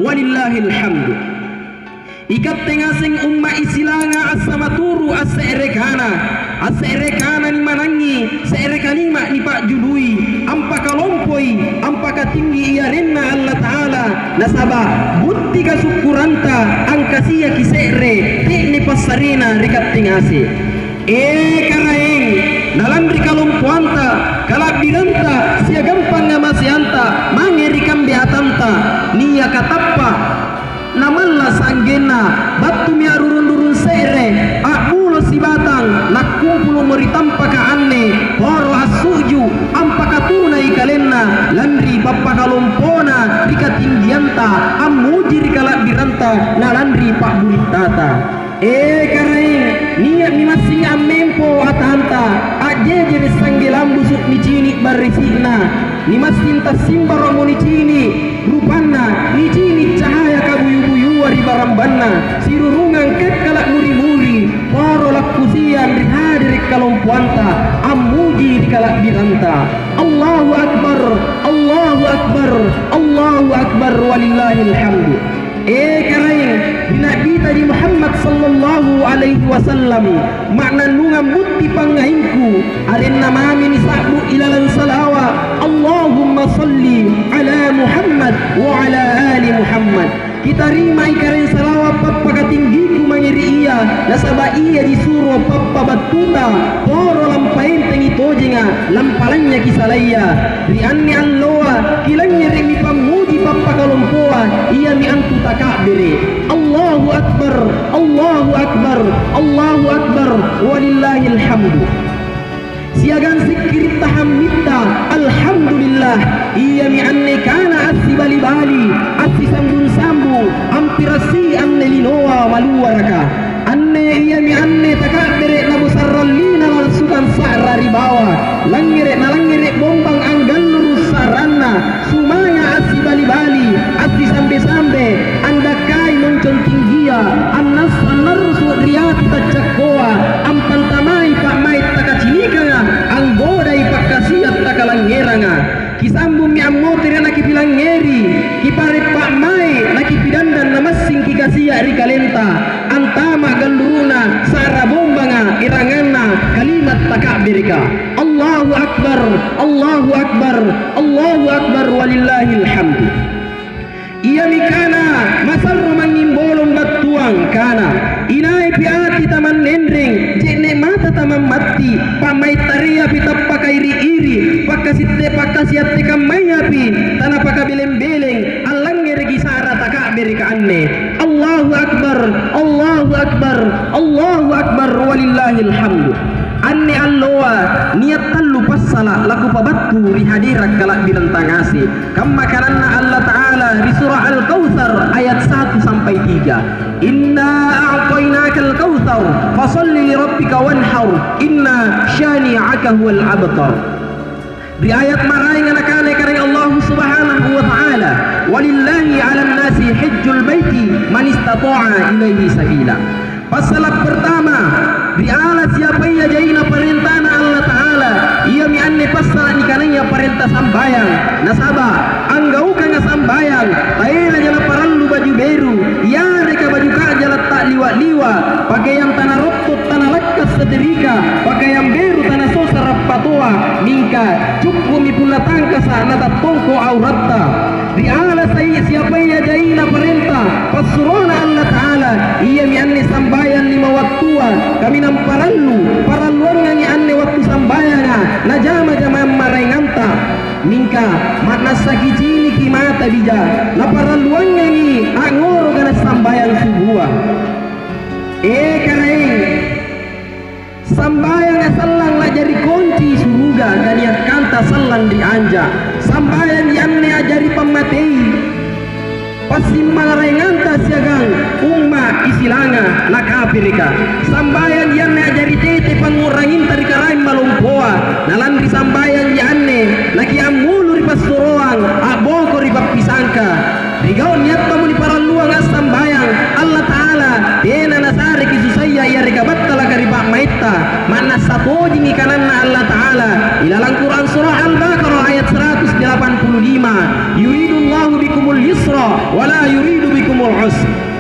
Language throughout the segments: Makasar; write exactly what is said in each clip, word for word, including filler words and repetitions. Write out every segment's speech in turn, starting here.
Walillahil hamdu. Ikatte ngaseng umma' Isilanga assamaturu' asse'rekana, asse'rekana nimanangi, se're kalima' nipa'jului, ampakalompoi, ampakatinggi iarenna Allata'ala, nasaba' butti kasukkuranta angkasiaki se're te'ne passarena ri katte ngaseng. E Karaeng, nalanri kalompoanta, kala'biranta, siagang pangngamaseanta mange ri kambe atanta, niaka tappa', namalla' sa'genna, battumi a'rurung-rurung se're, a'bulo sibatang, nakkumpulu'mo ri tampaka anne, poro assu'ju', ampakatunai kalenna, lanri pappakalompona ri katinggianta, ammuji ri kala'biranta, nalanri pa'bulittata. E Karaeng, nia'mi massing ammempo atanta, a'jejere' sangge lambusu' nicini' barrisi'na, nimassing tassimbaro'mo nicini' rupanna, nicini' cahaya kabuyu-buyua ri barambanna, sirurungang kakkala' muri-muri, poro lakkusiang ri hadere' kalompoanta, ammuji ri kala'biranta. Allahu Akbar, Allahu Akbar, Allahu Akbar, walillahil hamdu. E Karaeng, ri Na'bita di Muhammad sallallahu alaihi wasallam, ma'nannungang butti pangngaingku, arenna mami nisa'bu' ilalang salawa', Allahumma salli ala Muhammad wa ala ali Muhammad. Kitarimai Karaeng salawa' pappakatinggiku mange ri Ia, nasaba' Ia jisuro pappabattuta, poro lampaentengi tojenga, lampalanynyaki salaya. Ri anne alloa, kilangngere'mi pammuji pappakalompoa, iami antu taka'bere'. Allahu Akbar, Allahu Akbar, Allahu Akbar, walillahil hamdu. Siagang sikkiri' tahammitta, alhamdulillah, iami anne kana assibali-bali, assisambung-sambung, ampirassi anne linoa maluaraka. Anne iami anne taka'bere' namusarrallina langsukang sa'ra ri bawa. Langngere' nalangngere' bombang anggalluru' sa'ranna, sumanga' assibali-bali, assisambe-sambe, andakkai moncong tinggia, annas-, annarrusu' ri api taccakkoa, ampantamai pa'mai' takacinikanga, anggodai pakkasia' takalangngeranga. Kisambummi ammotere' nakipilangngeri, kipare' pa'mai' nakipidandang namassing kikasia' ri kalenta, antama' galluru'na sa'ra bombanga eranganna kalimat taka'bereka. Allahu Akbar, Allahu Akbar, Allahu Akbar, walillahil hamdu. Iami kana masarro mangngimbolong battuang, kana, "Inaipi ati tamannenreng, je'ne' mata tamammatti, pa'mai' tareapi tappakairi-iri, pakkasitte-, pakkasiatte kammayapi tanapakabeleng-beleng, allangngereki sa'ra taka'bereka anne." Allahu Akbar, Allahu Akbar, Allahu Akbar, walillahil hamdu. Anne alloa nia' tallu passala' lakupabattu ri hadera' kala'biranta ngaseng. Kamma kananna Allata'ala ri Surah Al-Kautsar ayat satu sampai tiga, "Inna a'tainakal kautsar, fasalli li rabbika wanhar, inna syani'aka huwal abtar." Ri ayat maraenga nakana Karaeng Allahu Subhanahu wa Ta'ala, "Walillahi 'alan nasi hijjul baiti man istata'a ilaihi sabila." Passala' pertama, ri ala siapaya jaina parentana Allata'ala, iami anne passala' nikanaya parenta sambayang. Nasaba' anggaukanga sambayang, taenaja naparallu baju beru, yareka baju ka'jala' ta'liwa'-liwa', pakeang tana rotto', tana lakka' setrika, pakeang beru tana sosara' patoa, mingka cukku'mi punna tangkasa' natattongko' auratta. Ri ala sai-, siapaya jaina parenta passurona Allata'ala, iami anne sambayang lima wattua, kaminang parallu, paralluangangi anne wattu sambayanga najama-jamang maraenganta. Mingka ma'nassa kiciniki mata bija, naparalluangangi a'ngoroka nassambayang subua. E Karaeng, sambayanga sallang la'jari konci suruga, kaniakkanta sallang ri anja. Sambayangi anne a'jari pammatei passimmaraenganta siagang umma' Isilanga na kapereka. Sambayangi anne a'jari tete pangngu'ranginta ri Karaeng Malompoa. Na lanri sambayangi anne, nakiammulu ri passoroang, a'boko ri pappisangka. Ri gau' niattamo niparalluang assambayang, Allata'ala tena nasareki susaya yareka battalaka ri pa'maitta. Ma'nassa tojingi kananna Allata'ala ilalang Quran Surah Al-Baqarah ayat seratus delapan puluh lima, "Yuridullahu bikumul yusra wa la yuridu bikumul usra."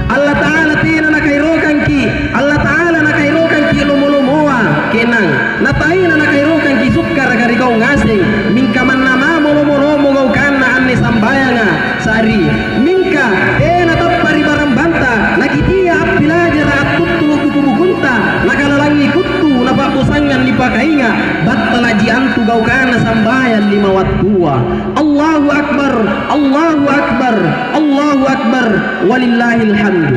Allata'ala tena nakaerokangki, Allata'ala nakaerokangki lomo-lomoa ke'nang, na taena nakaerokangki sukkaraka ri kau ngaseng, mingka manna mamo lomo-lomo gaukanna anne sambayanga. Sa'ri, mingka tena tappa' ri barambanta, nakitia appilajara' attuttulu' buku-bukunta, nakalalangi kuttu napa'bosangang nipakainga', battala'ji antu gaukanna sambayang lima wattua. Allahu Akbar, Allahu Akbar, Allahu Akbar, walillahil hamdu.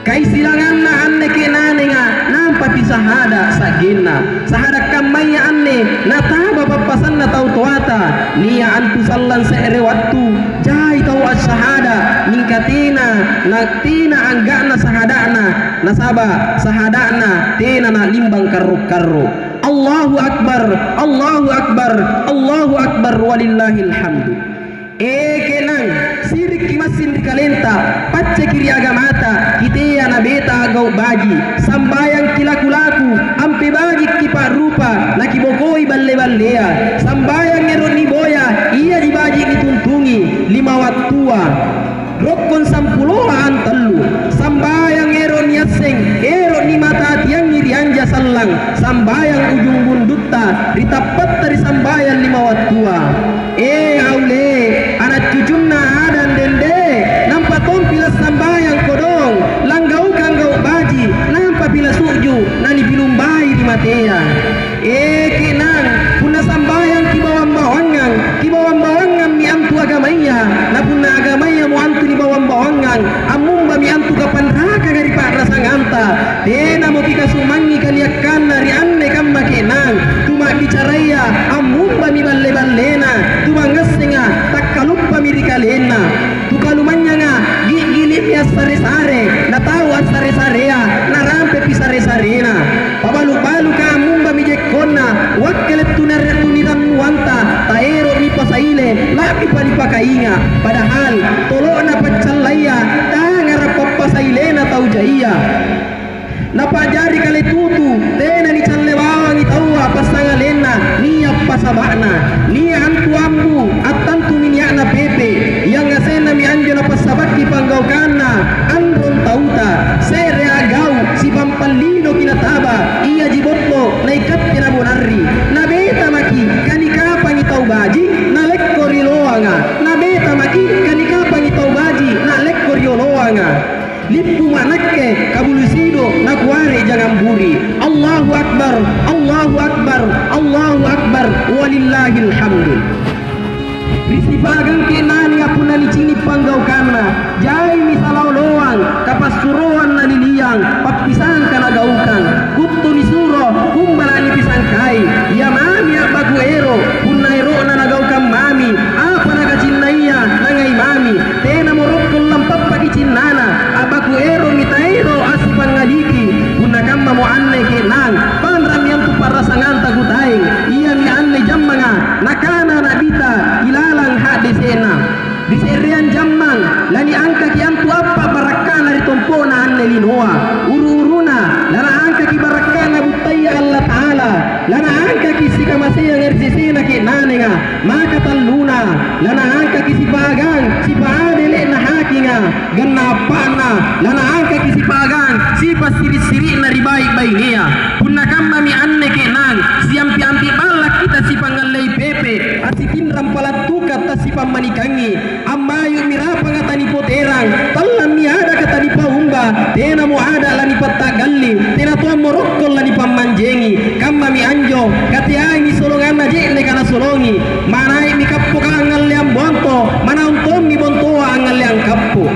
Kaisilanganna anne ke'nanenga nampa pisahada' sa'genna. Sahada' kammaya anne nataba pappasanna tau toata. Nia' antu sallang se're wattu jai tau assahada', mingka tena, na, tena angga'na sahada'na, nasaba' sahada'na tena nalimbang karro'-karro'. Allahu Akbar, Allahu Akbar, Allahu Akbar, walillahil hamdu. E ke'nang, sirikki massing ri kalenta, pacceki ri agamata, kitea nabeta a'gau' baji', sambayangki laku-laku, ampe bajikki pa'rupa, nakibokoi balle-ballea, sambayang ero' niboya, iaji baji' nituntungi, lima wattua. Rokkong sampuloa antallu, sambayang ero' niasseng, ero' nimatatiangi ri anja sallang, sambayang ujung bundutta, ri tappatta ri sambayang lima wattua. E aule, ana' cucunna Adam dende, nampa tompi lassambayang kodong, langgaukang gau' baji', nampa pila su'ju', nanipilumbai ri matea. E ke'nang, punna sambayang kibawang-bawangang, kibawang-bawangammi antu agamaya, na punna agamayamo antu nibawang-bawangang, ammumbami antu kapanrakanga ri pa'rasanganta. Tenamo kikasumangi kaniakkanna ri anne kamma ke'nang, tu ma'bicaraya ammumbami balle-ballena, tu mangngassenga takkaluppami ri kalenna. Tu kalumanynyanga gi'gili'mi assare-sare, na tau assare-sarea narampepi sare-sarena. Pabalu'-baluka ammumbami jekkonna, wakkele' tuna-, tunirannuanta, taero'mi pasaile, la'bipa nipakainga'. Padahal tolo'na paccallaya, tangara' pappasailena tau jaia. Napa'jari kale tutu, tena nicalle bawangi taua passangalenna, nia' pasaba'na. Nia' antu ambu, attantumi nia'na pepe'. Yangasennami anjo napassabakki panggaukanna anrong tauta. Se're a'gau', sipampallinoki nataba, iaji botto, naikatte nabonarri. Nabeta maki', kanikapangi tau baji', nalekko rioloanga. Nabeta maki', kanikapangi tau baji', nalekko rioloanga. Lippu ma'nakke kabulu sido' nakuare' jangang buri. Allahu Akbar, Allahu Akbar, Allahu Akbar, walillahil hamdu. Ri sipagang ke'nanga punna nicini' panggaukanna, jaimi salaoloang, kapassuroang naliliang, pappisangka nagaukang. Kuttu nisuro, kumbala' nipisangkai. Ia mami a'baku ero', punna ero'na nagaukang mami, apa nakacinnaya, nangai mami. Tenamo rokkong lampappaki cinnana, a'baku ero'mi taero' assipangngaliki. Punna kammamo anne ke'nang, panra'mi antu pa'rasanganta kutaeng. Iami anne jammanga, nakana Na'bita ilalang ha'dese'na. Ri se'reang jammang, laniangkaki antu appa' barakka'na ri tompo'na anne linoa. Uru-uruna, lanaangkaki barakka'na buttaya Allata'ala, lanaangkaki sikamaseanga ri sesena ke'nanenga. Maka talluna, lanaangkaki sipagang, sipaadele'na hakinga. Ganna appa'na, lanaangkaki sipagang, sipassiri'-siri'na ri bai'-bainea. Punna kammami anne ke'nang, siampi-ampi ballakki tassipangngallei pepe', assitinrang palattuka tassipammanikangi. Ammayu'mi rapanga tanipoterang, tallammi adaka tanipaumba, tenamo ada' lanipatta'galli, tena tommo rokkong lanipammanjengi. Kammami anjo, kateaimi solonganna je'neka nasolongi. Manai'mi kappoka angngalleang bonto, manaung tommi bontoa angngalleang kappo.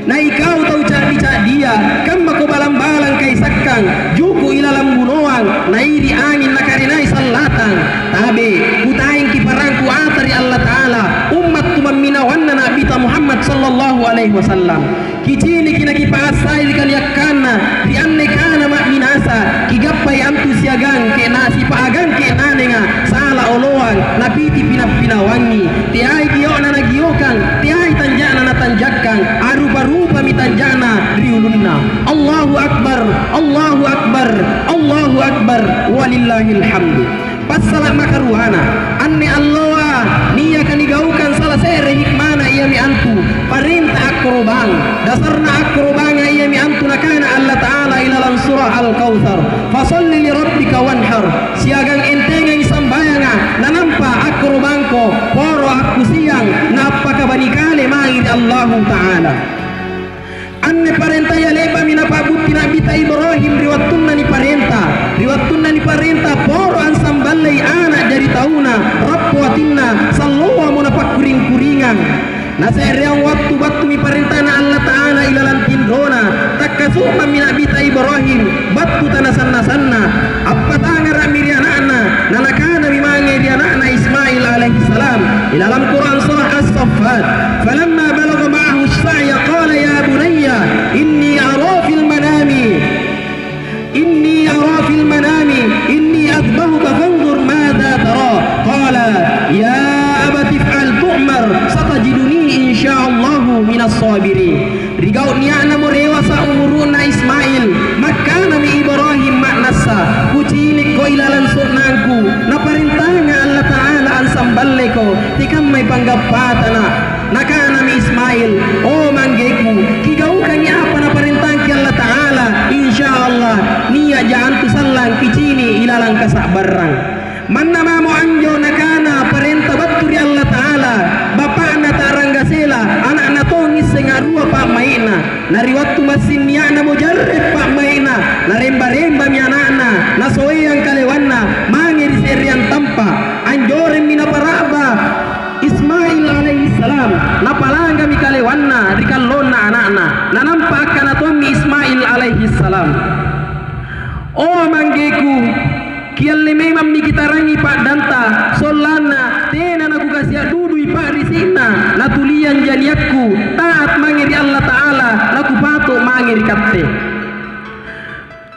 Na ikau tau ca'di-ca'dia, kammako balang-balang kaisakkang, juku' ilalang bunoang, nairi' anging nakarenai sallatang. Tabe', kutaengki parangku ata ri Allata'ala, umma' tumamminawanna Na'bita Muhammad sallallahu alaihi wasallam. Kiciniki nakipa'assai ri kaniakkanna, ri anne kana ma'minasa, kigappai antu siagang ke'na-, sipa'agang ke'nanenga, sala oloang, napiti pina-pinawangi, teai gio'na nagiokang, teai tanja'na natanjakkang, a'rupa-rupami tanja'na ri ulunna. Allahu Akbar, Allahu Akbar, Allahu Akbar, walillahil hamdu. Passala' makaruana, anne alloa niaka nigaukang sala se're hikmana iami antu parenta akkorobang. Dasarna akkorobanga iami antu nakana Allata'ala ilalang sura' Al-Kautsar, "Fasholli li rabbika wanhar," siagang entengangi sambayanga, nanampa akkorobangko poro akkusiang naappakabani kale mange ri Allahu Ta'ala. Anne parentaya le'ba'mi napa'butti Na'bita Ibrahim ri wattunna niparenta. Ri wattunna niparenta poro ansamballei ana' jari tauna, rappo atinna, salloamo napakkuring-kuringang. Nase'reang wattu battumi parentana Allata'ala ilalang tinrona, takkasu'mammi Na'bita Ibrahim battu tanasan-nasanna. Appatangara'mi ri ana'na, nanakanami mange ri ana'na Ismail alaihissalam, ilalang Quran Surah As-Saffat, "Falamma balagha ma'ahu as-sa'ya qala ya bunayya inni ara fil manami, inni ara fil manami inni adzbahuka fanzur madza tara." Qala, "Ya abati if'al tu'mar, satajiduni insyaallahu minas sabirin." Ri gau' nia'namo rewasa umuru'na Ismail, makkanami Ibrahim ma'nassa, "Kucinikko ilalang so'nangku, naparentanga Allata'ala ansamballeko, tekammai panggappatana." Nakanami Ismail, "O manggeku, kigaukangi apa naparentangki Allata'ala, insyaallah nia'ja antu sallang kicini' ilalang kasa'barrang." Manna mamo anjo nakana parenta battu ri Allata'ala, bapa'na ta'ranggasela, ana'na tongi isseng a'rua pa'mai'na. Na ri wattu massing nia'namo jarre' pa'mai'na, naremba-rembami ana'na, nasoeang kalewanna mange ri se'reang tampa'. Anjoremmi napara'ba Ismail alaihissalam, napalanggami kalewanna ri kallonna ana'na. Nanampa akkana tommi Ismail alaihissalam, "O manggeku, kialle memammi kitarangi pa'danta, sollanna tena nakukasia' dudui pa'risi'na, natuliang janiakku, taat mange ri Allata'ala, nakupato' mange ri katte."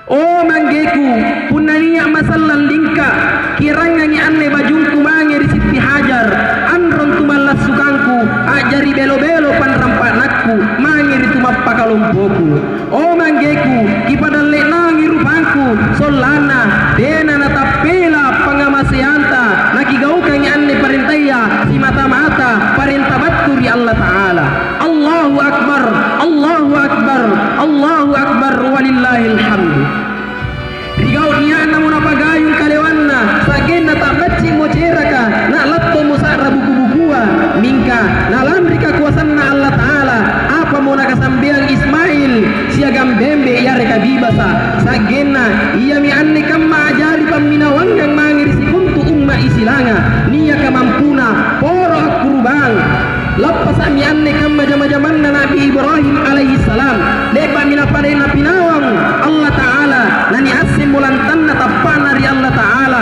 "O manggeku, punna nia' masallang lingka', kierangangi anne bajungku mange ri Sitti Hajar, anrong tumallassukangku, a'jari belo-belo panrampa'nakku mange ri tumappakalompoku. O manggeku, kipadalle'nangi rupangku, sollanna tena natappela pangngamaseanta, nakigaukangi anne parentaya simata-mata parenta battu ri Allata'ala." Allahu Akbar, Allahu Akbar, Allahu Akbar, walillahil hamdu. Ri gau' nia'namo napagayung kalewanna, sa'genna ta'bacci'mo ceraka, na'lattomo sa'ra buku-bukua, mingka nalanri kakoasanna Allata'ala, apamo nakasambeang Ismail siagang bembe yareka bibasa, sa'genna iami anne kamma a'jari pamminawangang mange ri sikontu umma' Isilanga niaka mampuna poro akkurubang. Lappasa'mi anne kamma jama-jamanna Na'bi Ibrahim alaihissalam, le'ba'mi napare-, napinawang Allata'ala, naniassemmo lantanna tappa'na ri Allata'ala.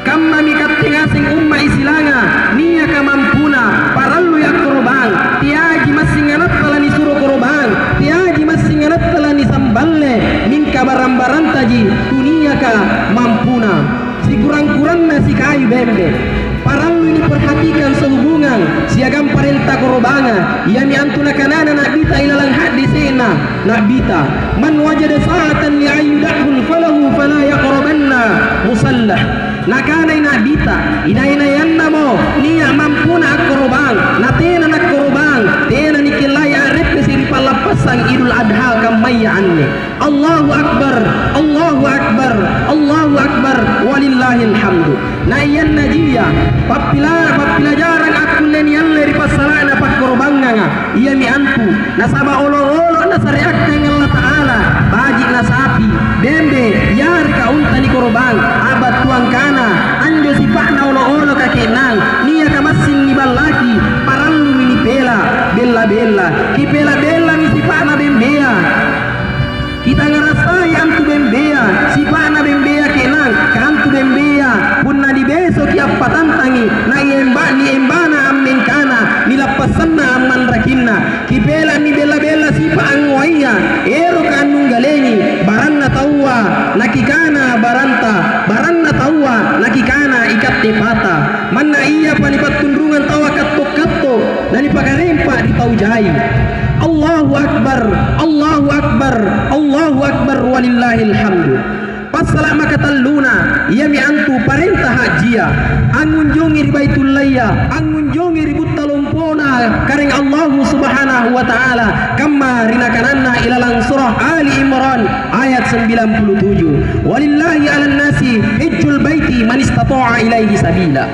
Kammami katte ngaseng umma' Isilanga niaka mampuna, parallui akkorobang, teaji massing anatta lanisuro korobang, teaji massing anatta lanisamballe, mingka barang-barantaji tuniaka mampuna. Sikurang-kuranna sikayu bembe. Parallui niperhatikang sehubungang siagang parenta korobanga, iami antu nakanana Na'bita ilalang haddese'na Na'bita, "Man wajada sa'atan li an yuda'hul falahu fala yaqrabanna musallah." Nakanai Na'bita, inai-naiannamo nia' mampuna akkorobang, natena nakkorobang, tena nikellai a'reppesi ri pallappassang Idul Adha kammaya anne. Allahu Akbar, Allahu Akbar, Allahu Akbar, walillahil hamdu. Na iannajia pappila-, pappilajarang akkulle nialle ri passala'na pakkorobangnganga, iami antu nasaba' olo'-olo' nasareakkang Allata'ala, baji' nasapi, bembe, yareka unta nikorobang, a'battuang kana anjo sipa'na olo'-oloka ke'nang niaka massing niballaki, parallui nipela' bella-bella. Kipela'-bellami sipa'na bembea. Kitangngarasai antu bembea, sipa'na bembea ke'nang, ka antu bembea punna nibesoki appatantangi, na iemba-, niembana ammengkana, nilappassanna ammanrakinna. Kipela'mi bella-bella sipa' angngoaya, eroka annunggalengi baranna taua, nakikana baranta, baranna taua, nakikana ikatte pata. Manna iapa nipattunrungang taua katto-katto, nanipakarempa ri tau jai. Allahu Akbar, Allahu Akbar, Allahu Akbar, walillahil hamdu. Massala' makatalluna, iami antu parenta hajia, angngunjungi ri Baitullaya, angngunjungi ri butta lompona Karaeng Allahu Subhanahu wa Ta'ala, kamma ri nakananna ilalang surah Ali Imran ayat sembilan puluh tujuh, "Walillahi 'alan nasi hijjul baiti man istata'a ilaihi sabila."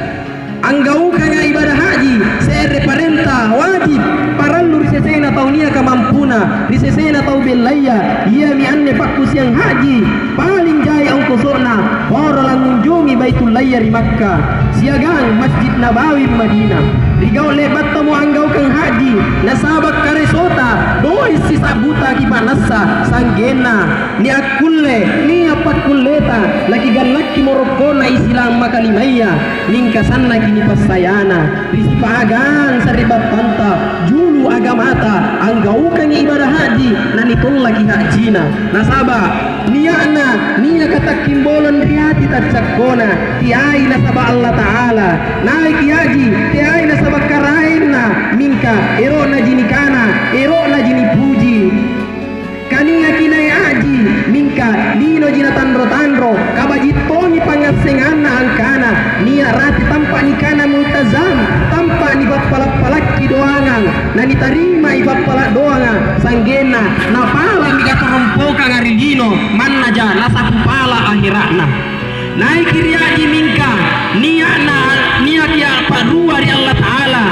Anggaukanga ibada haji, se're parenta wajib, parallu ri sesena tau niaka mampuna, ri sesena tau bellaya, iami anne pakkusiang haji paling jai ongkoso'na, poro langngunjungi Baitullaya ri Makkah, siagang Masjid Nabawi ri Madinah. Ri gau' le'battamo anggaukang haji, nasaba' karesota, doe' sisa'buta kipa'nassa, sa'genna Niakkulle, nia' pakkulleta, nakigallakkimo rokkona Isilang makalimaya, mingka sannaki nipassayana, ri sipagang sari'battanta, julu agamata, anggaukangi ibada haji, nanitollaki hajina. Nasaba', nia'na, niaka takkimbolong ri ati taccakkona, teai nasaba' Allata'ala, naiki haji, teai nasaba' karaenna, mingka ero'naji nikana, ero'naji nipuji. Kaniaki nai' a'ji, mingka linoji natanro-tanro, kabaji' tongi pangngassenganna angkana, nia' rate tampa' nikana multazam, tampa' nipappala'-palakki doangang, nanitarimai pappala' doanga, sa'genna napala'mi katorompokanga ri lino, mannaja nasapu pala' ahera'na. Naiki ri a'ji mingka, nia' na-, niaki a'pa'rua ri Allata'ala.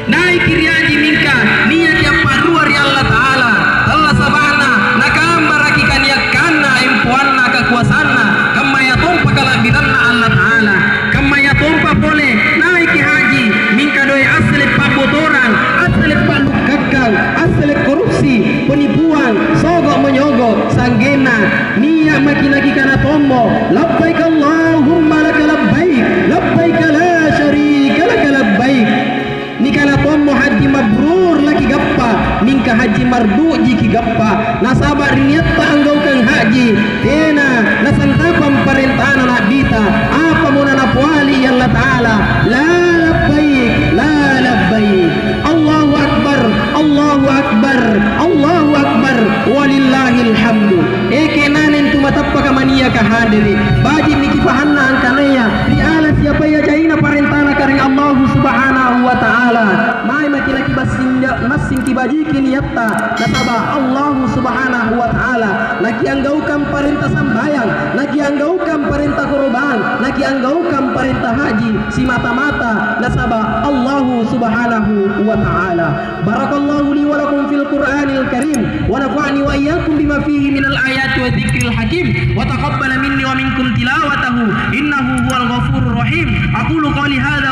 Naiki ri a'ji mingka niaki appa'rua ri Allata'ala, tallasaba'na nakambaraki kaniakkanna, empoanna, kakoasanna, kammayatompa kala'biranna Allata'ala. Kammayatompa pole naiki haji mingka doe' assele' pa'botorang, assele' pa'lukkakkang, assele' korupsi, penipuang, sogo' monyogo', sa'genna nia' maki' nakikana tommo, "Labbaik Allahumma laka labbaik, labbaik la syarika laka labbaik." Nikana tommo haji mabrur lakigappa, mingka haji mardu'ji kigappa. Nasaba' ri niatta anggaukang haji, tena nasantapang parentana Na'bita. Apamo nanapiali Allata'ala? La labbaik, la labbaik. Allahu Akbar, Allahu Akbar, Allahu Akbar, walillahil hamdu. E, ke'naneng tu matappaka maniaka hadere', baji' nikipahanna angkanaya ri ala siapaya jaina parentana Karaeng Allahu Subhanahu wa Ta'ala. Mae maki' lakibassing-, massing kibajiki niatta, nasaba' Allahu Subhanahu wa Ta'ala nakianggaukang parenta sambayang, nakianggaukang parenta korobang, nakianggaukang parenta haji, simata-mata nasaba' Allahu Subhanahu wa Ta'ala. بارك الله لي ولكم في القرآن الكريم، ونفعني وإياكم بما فيه من الآيات والذكر الحكيم، وتقبل مني ومنكم تلاوته، إنه هو الغفور الرحيم. أقول قولي هذا